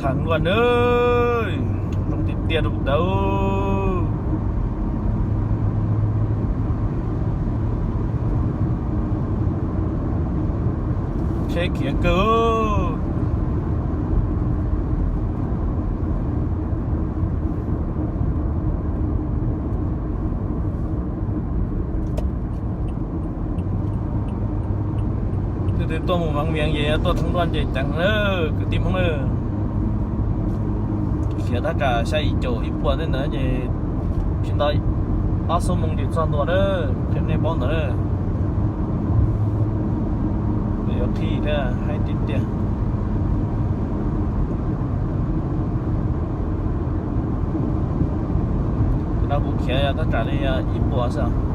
Thav Nkuaj na, zoo tiag tiag rau kuv tawv. Tsheb khiav kawg. Leej twg tuaj mus Vaj Vias ces tuaj Thav Nkuaj ces ceev na, kwv tij Hmoob na. Khiav tab tsam xya yim caum ib puas tej ntawd ces tsis ntau ob xuab moos ces txog ntua na, qhia nej paub ntawd na. Yuav qhib thiab haib tiag tiag. Tam no kuv khiav tab tsam li ib puas xwb.